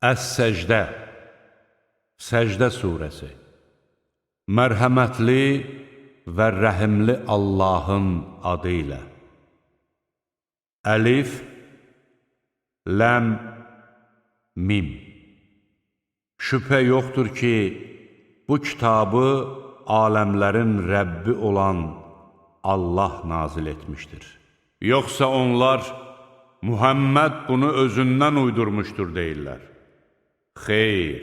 Əs-Səcdə, Səcdə surəsi. Mərhəmətli və rəhimli Allahın adı ilə. Əlif, Ləm, Mim. Şübhə yoxdur ki, bu kitabı aləmlərin Rəbbi olan Allah nazil etmişdir. Yoxsa onlar, Muhammed bunu özündən uydurmuşdur deyirlər. Xeyr,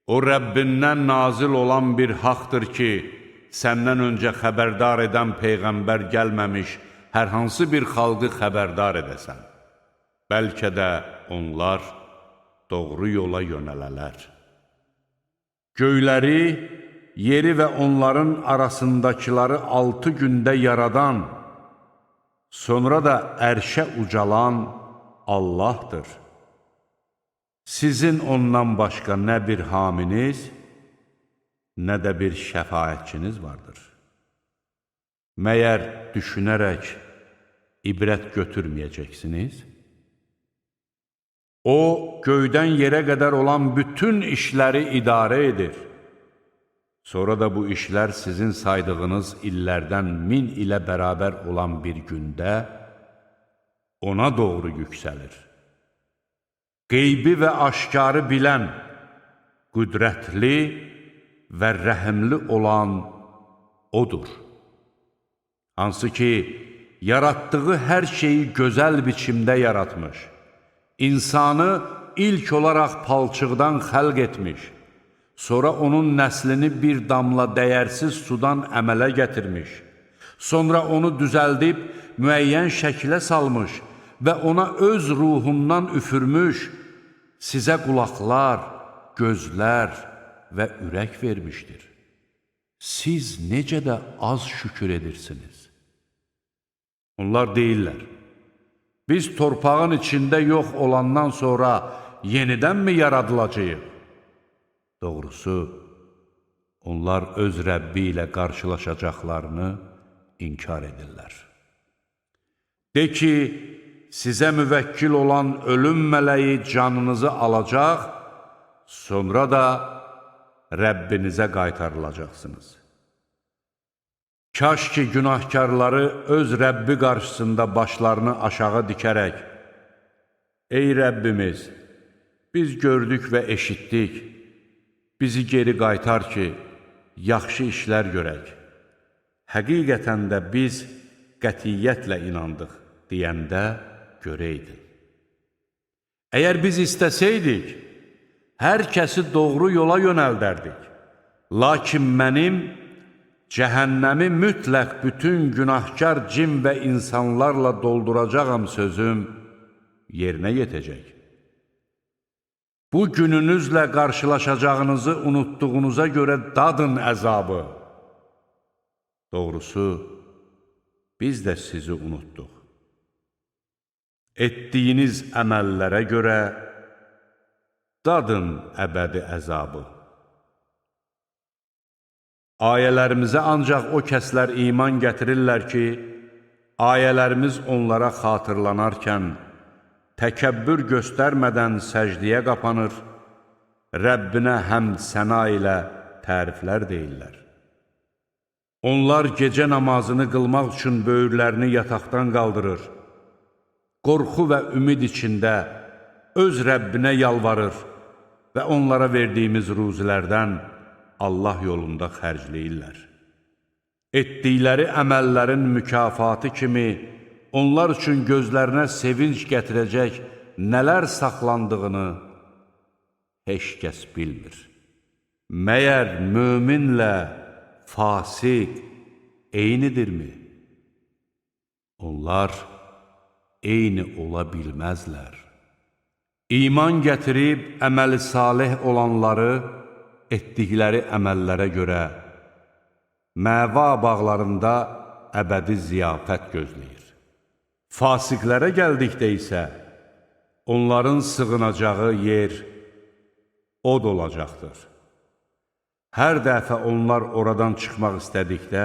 o Rəbbindən nazil olan bir haqdır ki, səndən öncə xəbərdar edən peyğəmbər gəlməmiş hər hansı bir xalqı xəbərdar edəsən. Bəlkə də onlar doğru yola yönələlər. Göyləri, yeri və onların arasındakıları 6 gündə yaradan, sonra da ərşə ucalan Allahdır. Sizin ondan başqa nə bir haminiz, nə də bir şəfaətçiniz vardır. Məyər düşünərək ibrət götürməyəcəksiniz? O, göydən yerə qədər olan bütün işləri idarə edir. Sonra da bu işlər sizin saydığınız illərdən 1000 ilə bərabər olan bir gündə ona doğru yüksəlir. Qeybi və aşkarı bilən, qüdrətli və rəhimli olan O'dur. Hansı ki, yaratdığı hər şeyi gözəl biçimdə yaratmış, insanı ilk olaraq palçıqdan xəlq etmiş, sonra onun nəslini bir damla dəyərsiz sudan əmələ gətirmiş, sonra onu düzəldib müəyyən şəklə salmış və ona öz ruhundan üfürmüş, sizə qulaqlar, gözlər və ürək vermişdir. Siz necə də az şükür edirsiniz. Onlar deyirlər, biz torpağın içində yox olandan sonra yenidənmi yaradılacağıq? Doğrusu, onlar öz Rəbbi ilə qarşılaşacaqlarını inkar edirlər. De ki, sizə müvəkkil olan ölüm mələyi canınızı alacaq, sonra da Rəbbinizə qaytarılacaqsınız. Kaş ki, günahkarları öz Rəbbi qarşısında başlarını aşağı dikərək, ey Rəbbimiz, biz gördük və eşitdik, bizi geri qaytar ki, yaxşı işlər görək. Həqiqətən də biz qətiyyətlə inandıq, deyəndə görəydin. Əgər biz istəsəydik, hər kəsi doğru yola yönəldərdik. Lakin mənim cəhənnəmi mütləq bütün günahkar cin və insanlarla dolduracağam sözüm yerinə yetəcək. Bu gününüzlə qarşılaşacağınızı unutduğunuza görə dadın əzabı. Doğrusu, biz də sizi unutduq. Etdiyiniz əməllərə görə dadın əbədi əzabı. Ayələrimizə ancaq o kəslər iman gətirirlər ki, ayələrimiz onlara xatırlanarkən, təkəbbür göstərmədən səcdiyə qapanır, Rəbbinə həmd səna ilə təriflər deyirlər. Onlar gecə namazını qılmaq üçün böyürlərini yataqdan qaldırır, qorxu və ümid içində öz Rəbbinə yalvarır və onlara verdiyimiz ruzilərdən Allah yolunda xərcləyirlər. Etdikləri əməllərin mükafatı kimi onlar üçün gözlərinə sevinc gətirəcək nələr saxlandığını heç kəs bilmir. Məyər möminlə fasik eynidirmi? Onlar eyni ola bilməzlər. İman gətirib əməli salih olanları etdikləri əməllərə görə məva bağlarında əbədi ziyafət gözləyir. Fasiqlərə gəldikdə isə onların sığınacağı yer od olacaqdır. Hər dəfə onlar oradan çıxmaq istədikdə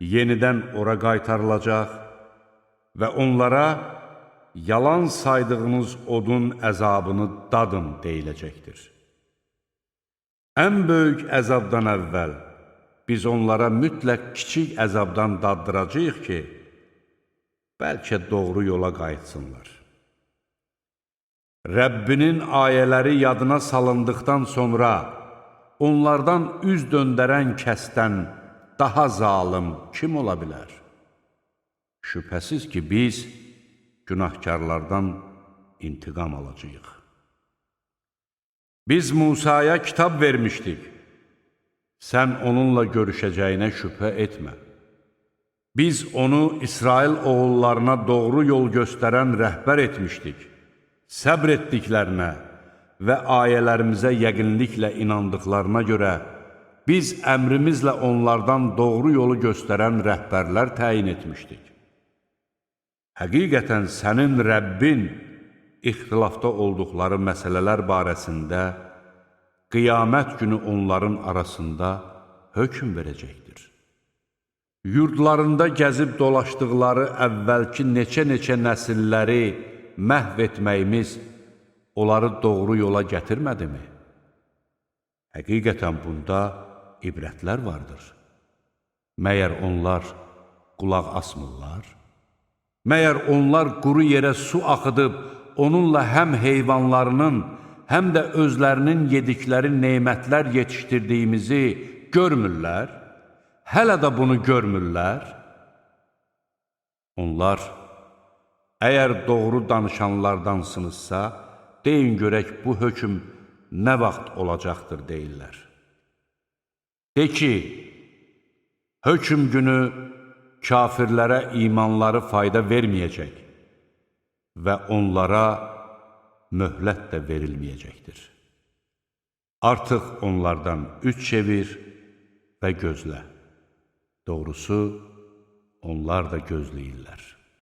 yenidən ora qaytarılacaq və onlara yalan saydığınız odun əzabını dadın deyiləcəkdir. Ən böyük əzabdan əvvəl biz onlara mütləq kiçik əzabdan daddıracağıq ki, bəlkə doğru yola qayıtsınlar. Rəbbinin ayələri yadına salındıqdan sonra onlardan üz döndərən kəsdən daha zalım kim ola bilər? Şübhəsiz ki, biz günahkarlardan intiqam alacağıq. Biz Musaya kitab vermişdik. Sən onunla görüşəcəyinə şübhə etmə. Biz onu İsrail oğullarına doğru yol göstərən rəhbər etmişdik. Səbr etdiklərinə və ayələrimizə yəqinliklə inandıqlarına görə biz əmrimizlə onlardan doğru yolu göstərən rəhbərlər təyin etmişdik. Həqiqətən sənin Rəbbin ixtilafda olduqları məsələlər barəsində qiyamət günü onların arasında hökm verəcəkdir. Yurdlarında gəzib dolaşdıqları əvvəlki neçə-neçə nəsilləri məhv etməyimiz onları doğru yola gətirmədimi? Həqiqətən bunda ibrətlər vardır. Məyər onlar qulaq asmırlar? Məyər onlar quru yerə su axıdıb, onunla həm heyvanlarının, həm də özlərinin yedikləri nemətlər yetişdirdiyimizi görmürlər? Hələ də bunu görmürlər? Onlar, əgər doğru danışanlardansınızsa, deyin görək bu hökm nə vaxt olacaqdır deyirlər. De ki, hökm günü kafirlərə imanları fayda verməyəcək və onlara möhlət də verilməyəcəkdir. Artıq onlardan üç çevir və gözlə. Doğrusu, onlar da gözləyirlər.